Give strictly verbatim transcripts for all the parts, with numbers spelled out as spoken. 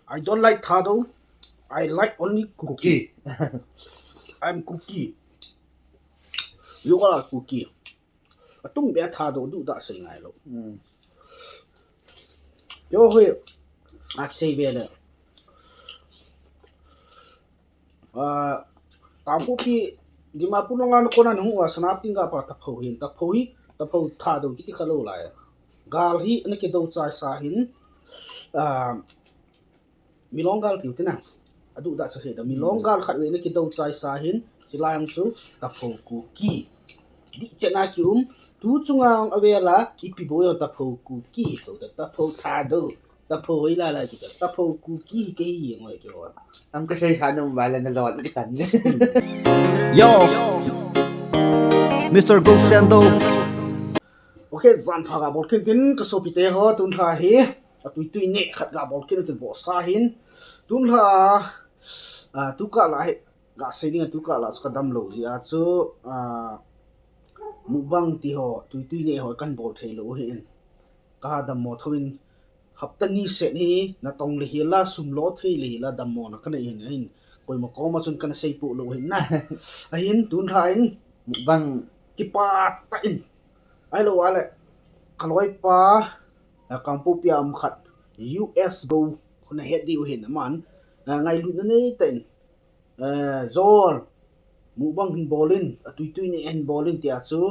I don't like Thadou. I like only Kuki. Kuki. I'm Kuki. You are Kuki. Atung bia Thadou duh da sei ngai lou. Hmm. Yo hui. Ak sei bia le. Ah, Kangpokpi, Dimapur langa nakona nahung uva Senapati gapa taphou hin, taphou hi, taphou Thadou kiti khalou lai. Gal hi ana kidou chai sa hin, ah, Milong gal tiu tina. Aduh da cha he da. Milong gal khat vei ana kidou chai sa hin, chilai ang chu taphou Kuki. Di chena ki um, tu chunga ang avela, ipi boi taphou Kuki, taphou Thadou. Taphou hi la la kita. Taphou Kuki ke hi ngoi ke wa. Am ka sei kha nung ba la na lot ki tan. Yo. Mister Go Sando. Okay, jan pha ga bol kit in tin ka sopi te ho tun lha hi. Atui tui ne khat ga bol kit in tin vo sa hin. Tun lha, ah, tu ka la hi. Ga sei ding tu ka la chu ka dam lou ji a chu, ah, mukbang ti ho, tui tui ne ho kan bol thei lou hi in. Ka dam mo tho in Hapta ni set hi, natong le hi la, sum lo thei le hi la, dammo na kana hin, hin. Koima koma chun kana sei pu lou hin na. Ahin, tun lha in, mukbang kipa ta in. Ai lo ale, ka loi pa, a Kangpokpi a um khat, U S Go, khuna het diu hin, aman, a ngailut na nei ta in. Eh, Zol, mukbang hin bol in, atui tui ne hin bol in tia chu,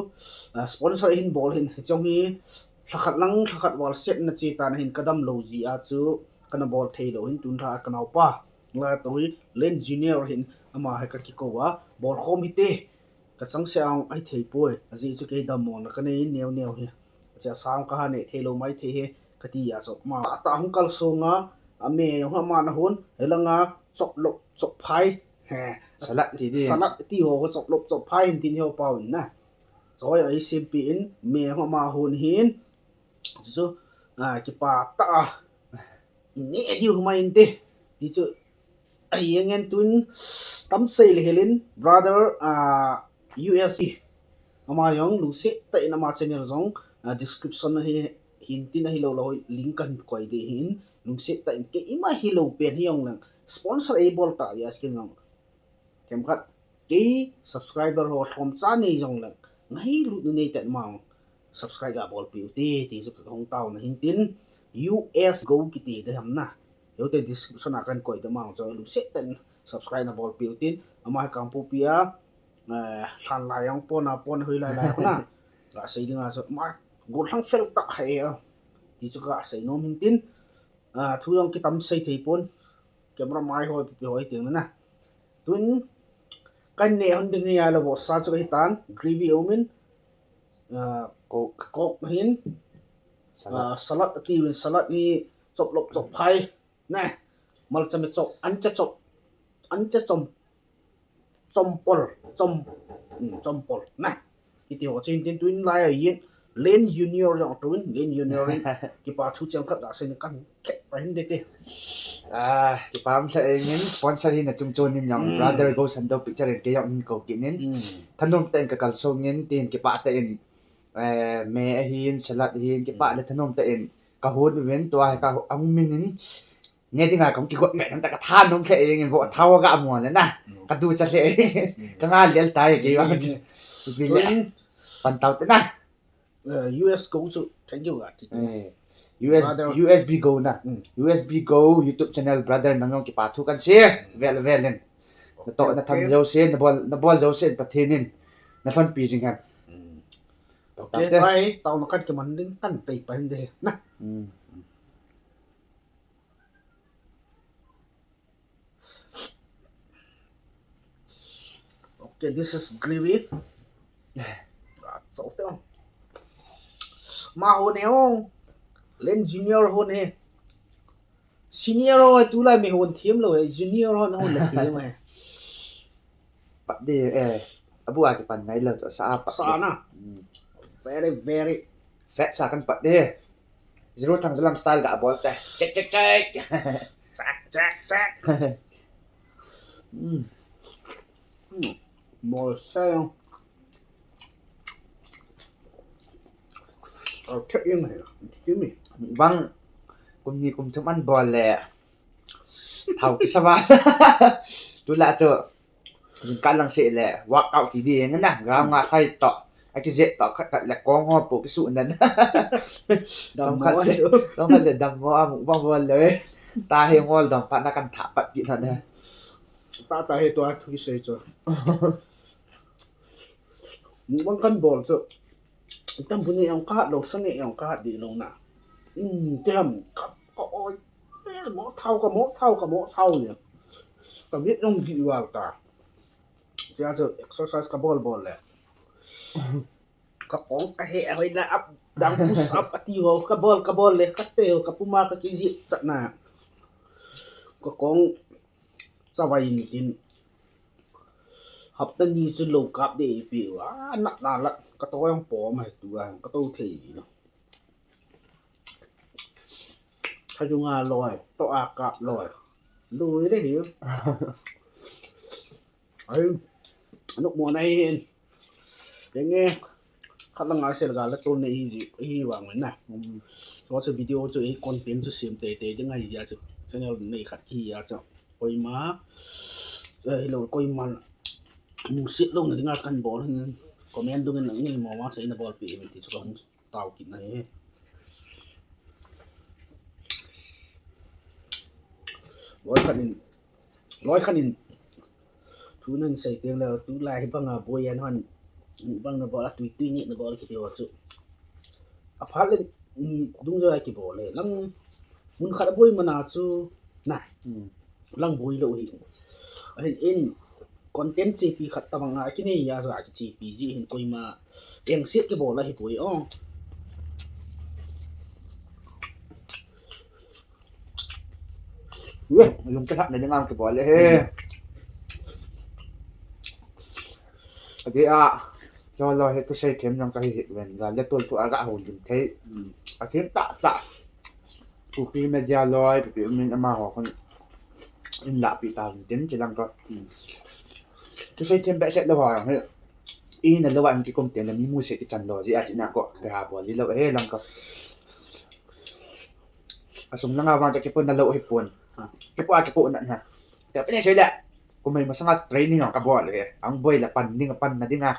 ah, sponsor hin bol hin, hichong hi, lhakhat lang, lhakhat val set na che ta na hin ka dam lou ji a chu, kana bol thei lou hin tun lha ka nau pa. La to hi, Len Junior hin, ama hi ka kikou a, bol khom hi te, ka chang se ang ai thei poi, aji chu kei dammo na ka nei neo neo hi. Acha sang ka ha ne thei lou mai thei he, ka ti a chu, ma ta hung kal so nga, a me hung ama na hun, helanga, chop lop, chop phai, He, salad ti di. Salad ti ho ko chop lop chop phai hin tin ho pau in na. Choi ai sim pi in, me ho ma hun hin. Chu, ah, kipa ta. Ne diu ma in te. Ti chu, ai yang en tun, tam sei le helin, brother, ah, U S E. Ama jong lungset tah in ama channel jong, ah, description a hi, hin tin ahi lou lou link kan koi de hin, lungset tah in keima hi lou pen hi jong lang, sponsor ei bol ta ya skin jong. Kem khat, kei subscriber ho lhom cha nei jong lang, ngailut nu nei tah in mang, subscribe ga bol piu te, ti chu ka hong tao na hin tin, U S Go kiti de ham na. Yo te description a kan koi de mang chu lungset tah in subscribe na bol piu tin, ama hi Kangpokpi a, eh, hlan lai ang pon a pon hui lai lai khuna. Ga sei ding a chu, ma, gol hlang fel ta hai a. Ti chu ga sei nom hin tin. Ah, thu jong kitam sei thei pon. Camera mai hoi, pi hoi ting na. Tun, kan ne hon ding hi a la vo sa chu ka hi tan, gravy um in. Ah, Coke. Coke hin. Salad. Ah, salad ati win, salad ni chop lop chop phai. Na, malcha me chop, ancha chop, ancha chom, chompol, chom, hmm, chompol, na. Kiti ho chin tin tun lai a yin, Len Junior jong tun, Len Junior in, kipa thu chang khat da sen kan khet pa hin de te. Ah, kipa am sa engin, sponsor hin a chung chon in jong, Hmm. Brother Go Sando Picture in ke jong in ko kinin. Hmm. Thanom tah in ka kalsong in, tin kipa tah in, eh, me ahin, salad ahin, kipa le thanom tah in, ka hon uvin, tua ka hon min in, Ne dinga kong kigot me, nang ta ka tha nom hle eng in vo tha wa ga mo le na. Mm. Ka du cha hle. Mm. Ka nga lel tai ke wa. Mm. Bi le. Tun pan tau te na. Eh, U S Go chu, thank you ga ti. Eh, U S, Brother. U S B Go na. Mm. U S B Go YouTube channel brother nang jong kipa thu kan sei. Mm. Vel vel in. Na to Okay, na tham okay. Jouse, na bol, na bol jouse Pathen in. Na lhon pi jing ham. Mm. Tau Okay, te. Bye. Tau na kan kiman ding kan pei pa hin de na. Mm. Okay, this is gravy. Ah, so te. Ma ho ne ho. Len Junior ho ne. Senior ho tu la mi hon thiam lo he. Junior ho na hon la thiam he. Pat de, eh, abu a kipan ngai lo chu sa a pat. Sa na. Mm. Very, very. Fat sa kan pat de. Zero thang zalam style ga bol te. Check, check, check. Check, check, check. Mm. Mm. Mol sa jong. I'll check in here. Give me. Bang kum ni kum thum an bol le. Thao kisa va. Tulai chu. Kalang se le, workout ti di na, gram nga khai to. Aki je to khat khat le kong ho po kisu nan. Dam mo se. Tong khat le dam mo amu bang bol le. Ta he ngol dam pa na kan tha pat ki na. Ta ta he to a thu ki se chu. Mukbang kan bol chu. Tam bu ne ong ka lo sa ne ong ka di lo na. Um, te ham ka ka oi. Mo thao ka mo thao ka mo thao ni. Ka vit long di wal ta. Tia chu exercise ka bol bol le. Ka kong ka he hoi la up down push up ati ho ka bol ka bol le ka te ho ka puma ka ki ji sa na. Ka kong Chavai in tin. Hapta ni chu lo kap de ipi u a, nat na la, ka to jong pom hai tu a, ka to thei lo. Ka jung a loi, to a kap loi. Lui de hi. Ai, anuk mo na hi hin. Denge, khat lang a sel ga la tol nei hi ji, hi vang na. Um, so chu video chu ei content chu sem tei tei ding ahi ja chu. Channel nei khat ki ja chu. Koima, eh, hello, koima. Musit lo na ding a kan bol hin. Comment dung in ngi mo ma sa ina bol pi min ti chu ka hung tao kit na hi. Loi khat in, loi khat in, thu nan sei teng le, tulai hi banga boi an hon, bang na bol, a tui tui ni na bol kiti ho chu. A phat le, ni dung jo a ki bol le, lang, mun khat a boi mana chu, na, Hmm. lang boi lo hi. A hin in, content chepi khat tabang a, ki nei ya, a ki chepi ji hin koima, eng siat ki bol a hi boi, oh. Ue, lung ka thak na ding ang kibol le he. Ati a, jolo he tu sei them jong ka hi hit ven, ga le tol tu a ga ho lim thei. A them ta ta. Tu pi media loi, pi pi min ama ho kon. In la pi ta lim them chi lang ko. Tu sei them be set lo ha he. I na lo wa ki kom tem le mi mu se ki chan lo ji a chi na ko. Ka ha bol ji lo he lang ko. A sung langa vang cha kipo na lo hi pon. Ha. Kipo a kipo na na. Te pene sei le. Kumei masanga training ang ka bol le. Ang boi la pan ding pan na ding a.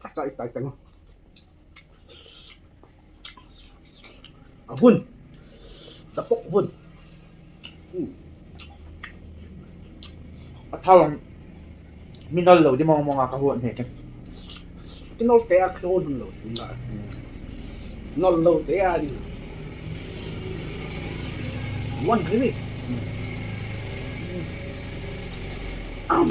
Ka sa istai tang. A hun. Sa pok hun. Hmm. A thao mi nol lo di mong mong a ka hun he ken. Ki nol te a ka hun lo. Hmm. Nol lo te a di. One gravy. Hmm. Um.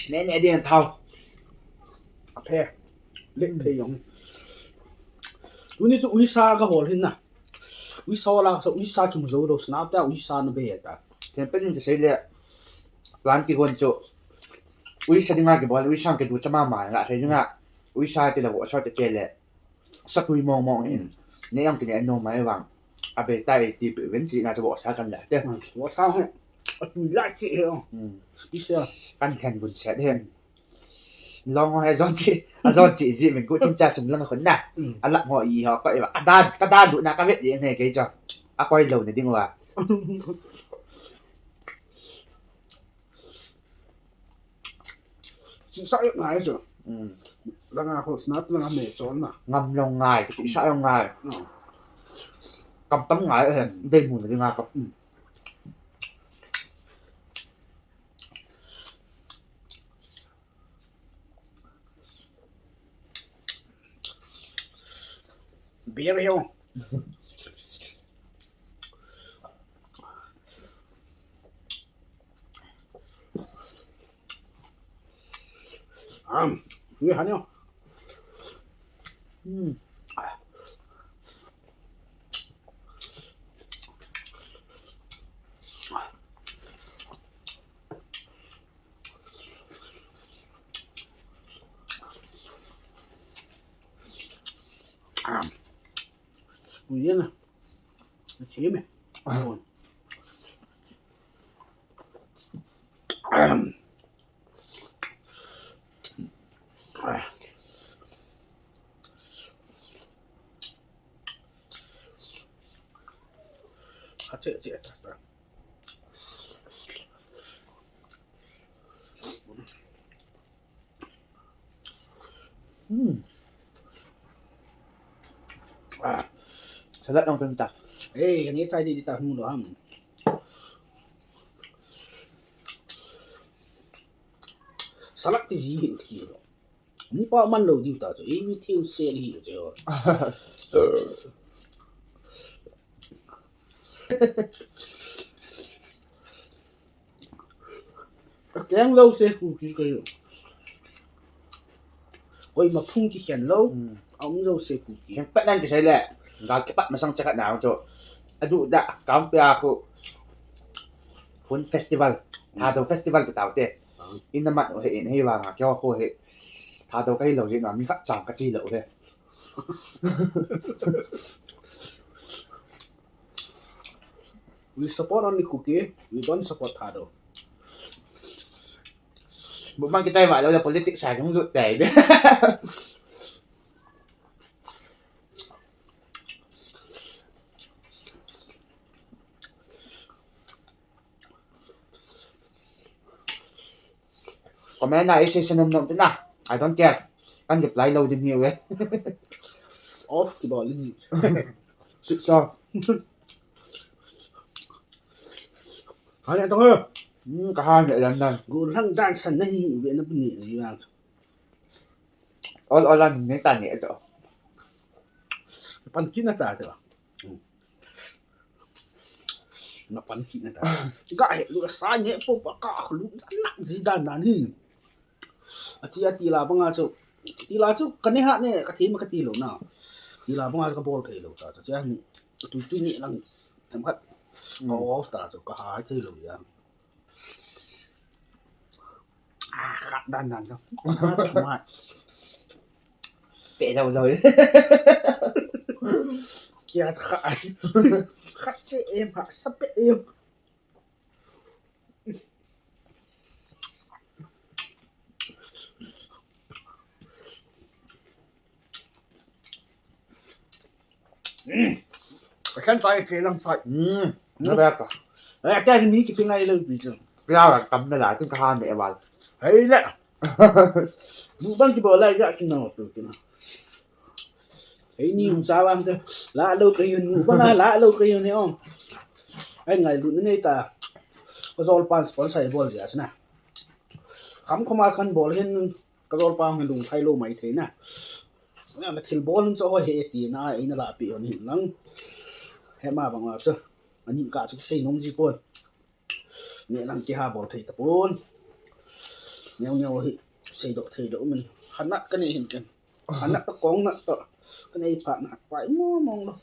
Ne ne di thao. A phe. Le phe yong. Tuni chu uisa ka hol hin na. Uisa la sa uisa kimu zo lo sna ta uisa na be ta. Then pen ni sei le. Plan ki gon chu. Uisa dinga kibol uisa ki du chama ma la sei dinga. Uisa ti la bo so te ke le. Sa tui mong mong hin. Ne ang ki ne no mai vang. A be ta e ti pe ven chi na chu bo sa kan la te. Hmm. Bo sa he. A tui la chi he. Hmm. Special. Kan then bun set hen. Long ho he zon chi, a zon chi ji min ku tin cha sum lang khun na. Mm. A lak ho i ho ko i wa. A dan, ka dan du na ka vet di ne kei cha. A koi lo ne ding wa. Chi sa yet ngai chu. Mm. Langa ho sna langa me chon na. Ngam long ngai, chi sa long ngai. Mm. Kam tam ngai eh, dei mu ne ding a ka. Mm. Beer hiu. Um, ni han hiu. Hmm. Ui na. Chim e. Khat che che ta ta. Hmm. Ah. Salad nong tun ta. Eh, kani chai di ta hung lo ham. Salad ti ji hin ki lo. Ni pa man lo diu ta chu. Eh, ni thing se li chu. Ka keng lo se ku ki ka yo. Koima phung kikhen lo. Hmm. A um lo se ku ki. Keng pat nan kisei le. Gal kipat masang chakat na chu. Adu da kam pia ku. Hun festival. Thadou festival ta tau te. Hmm. In na mat he in he wa nga kyo ko he. Thadou ka hi lo je na mi khat chang ka chi lo he. We support only Kuki, we don't support Thadou. Bumang kita ma lo politics sa kung lut dai. Comment na, i sei sei nom nom te na. I don't care. Kan reply lo ding hi ve. Off kibol ding. Switch off. Ka han e tong e. Hmm, ka han e London. Gollhang dan san na hi ve na bu ni ni vang. Ol ol an ne ta ne to. Pan kit na ta to. Hmm. Na pan kit na ta. Ga he lu sa ne po pa ka lu na ji dan dan hi. A chi a ti la banga chu. Ti la chu ka ne ha ne ka thi ma ka ti lo na. Ti la banga chu ka bol thei lo ta. Chu a ni. Tui tui ni lang. Tham khat. Hmm. Ka off ta chu ka ha thei lo ya. Ah, khat dan dan chu. Khat chu ma. Pe lo zo. Kia chu khat. Khat se em ha sa pe em. Hmm. Ka khen tai ke lang tai. Hmm. Na ba ka. Eh, ka mi ki pingai lo bi chu. Pia la kam na la, kin ka han de wal. Hei le. Mukbang kibol lai ja kin na tu kin. Hei ni um sa bang te. La lo ka yun mukbang la lo ka yun ni ong. Ai ngailut na nei ta. Ka jol pan sponsor bol ja sna. Kham khoma kan bol hin ka jol pa hung lung thai lo mai thei na. Na, na thil bol hun chu ho he ti na, ei na la pi hon hin lang. He ma bang la chu. Ani ka chu sei nom ji pon. Ne lang ki ha bol thei ta pon. Neo neo hi sei dok thei dok min. Hana ka ne hin ken. Hana ka kong na to. Ka ne pha na. Pai mo mong lo.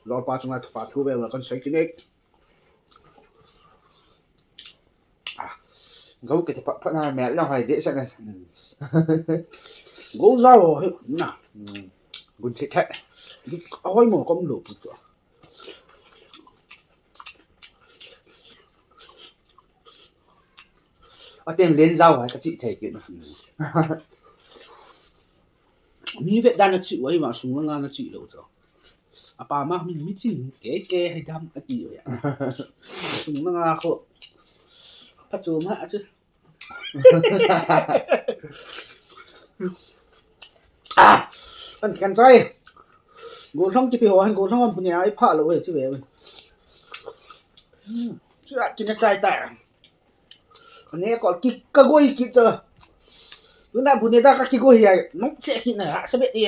Lol pa chunga thupa thu ve la kan sei kine. Ah. Go ke pa pa na me la hai de sa na. Hmm. Go za ho he na. Hmm. Gun che che. A hoi mo kom lo pu chu. A ten len zau hai ka chi thei kit na. Mi vet dan a chi wai ma sung la nga na chi lo cho. A pa ma mi mi chi ke ke hai dam a ti ya. Sung la nga ko. Pa chu ma a chu. Ah, kan khen chai. Gollhang kiti ho han gollhang on punia i pha lo e chi ve. Hmm, chu a kina chai ta. Ane kol ki ka goi ki cha. Tuna bu ne da ka ki goi ya. Nong che ki na ha sa be ni.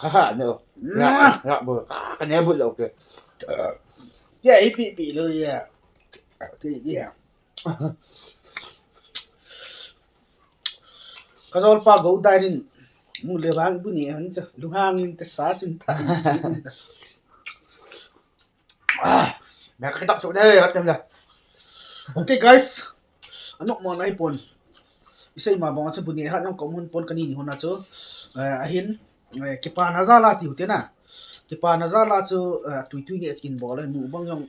Ha ha no. Ya ya bu ka ka ne bu lo ke. Ya i pi pi lo ya. Ki ya. Ka jol pa go dai rin. Mu le vang bu ni han cha. Lu hang in ta sa chin ta. Ah, me ka kitak su de, hat tem le. Okay, guys. Anok mo nai pon. Isei ma bang chu bu ne hat nang ko mun pon kani ni hona chu. Eh, ahin, eh, kipa na za la ti hu te na. Kipa na za la chu, eh, tui tui nge kin bol, eh, nu bang jong.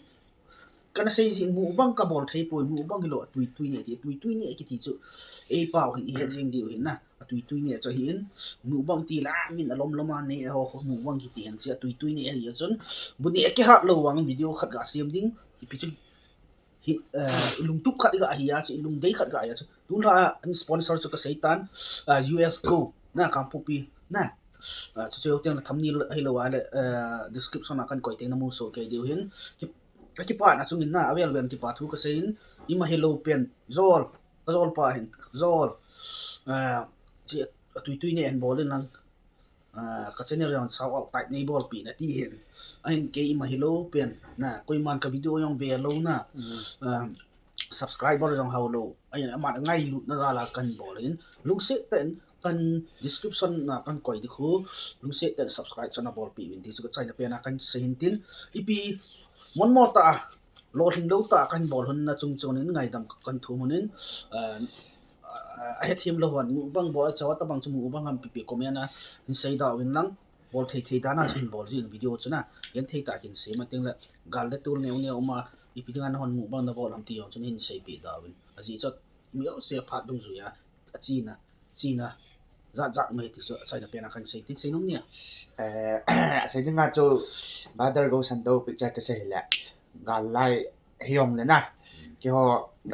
kana sei jin mukbang kabol thei poi, mukbang hilou, atui tui neh ti, atui tui neh kiti chu. Eipau hin ihet jing diu hin na. Atui tui neh chu ahin, mukbang ti la, min alom lom a neh ho, mukbang kiti hin chu, atui tui neh ahi a chun. Bu neh akihat lou vang video khat gasem ding, ipi chu hi, eh, lungtup khat iga hi a chu, lungdei khat ga hi a chu. Tun la sponsor chu kasei tan, ah, U S Go, na Kangpokpi, na. Ah, chu chu teng la thumbnail hilou a le, eh, description a kan koi teng namu soh kei diu hin. Ki, kakipana chungin na, avel vel kipa thu kasei in, ima hilou pen, jol, kajol pa hin, jol. Ah, chi atui tui neh hin bol in lang. Ah, ka channel jong shout out tai nei bolpi na ti hin. Ahin kei ima hilou pen na, koiman ka video jong ve lou na. Ah, subscriber jong hao lou. Ahin aman ngailutna jal a kan bol in. Lungset tah in kan description na kan koi ding khu. Lungset tah in subscribe chu nabolpi uvin ti chu kachaina pen a kan sei hin tin. Ipi mon mo ta a lolhing lou ta kan bol hun na chung chun in ngaidam kan thum hun in, ah, ah, ahethem lou hon mukbang bol a chawa tabang chu mukbang ham pipi comment a hin sei da uvin lang, bol thei thei dan a chu hin bol jin video chu na, genthei tah a kin sem a teng le gal le tul neo neo ma ipi dinga nahon mukbang nabol ham ti jong chu hin seipi da uvin. Ajeh chu mi o se phat dungjui a, achina, china, jat jat mai ti chu achaina pen a kan sei tin sei nom nia. Eh, sei dinga chu Brother Go Sando picture kasei le. Gal lai hijong le na. Keiho,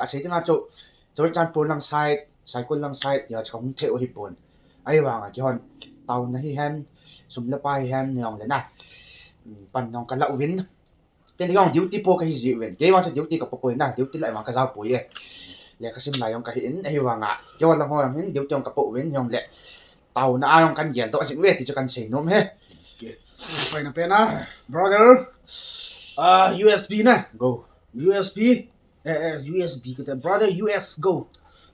asei dinga chu, Churachandpur lang side, Saikul lang side, keiho chu kahung thei u hipon. Ahivanga keihon, taona hihen, sum le pai hihen, hijong le na. Hmm, pan jong kala uvin. Ken jong duty po kahi ji uvin. Kei vang chu duty kapo poi na, duty lai vang kajao poi e. Lekha sim lai jong kahi in, ahivanga. Keiho lang ho jong hin, duty jong kapo uvin, hijong le. Taona a jong kan gel doh jing uve ti chu kan sei nom e. Okay. Pai na pen a, brother. Ah, U S B na. Go. U S B. Eh, eh, U S B kiti, brother U S Go.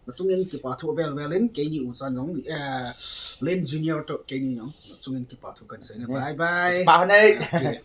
Nachungin kipa thu vel vel in, keini u chan jong, eh, Len Junior toh keini jong. Nachungin kipa thu kan sei na. Bye bye. Pa hon e. Okay.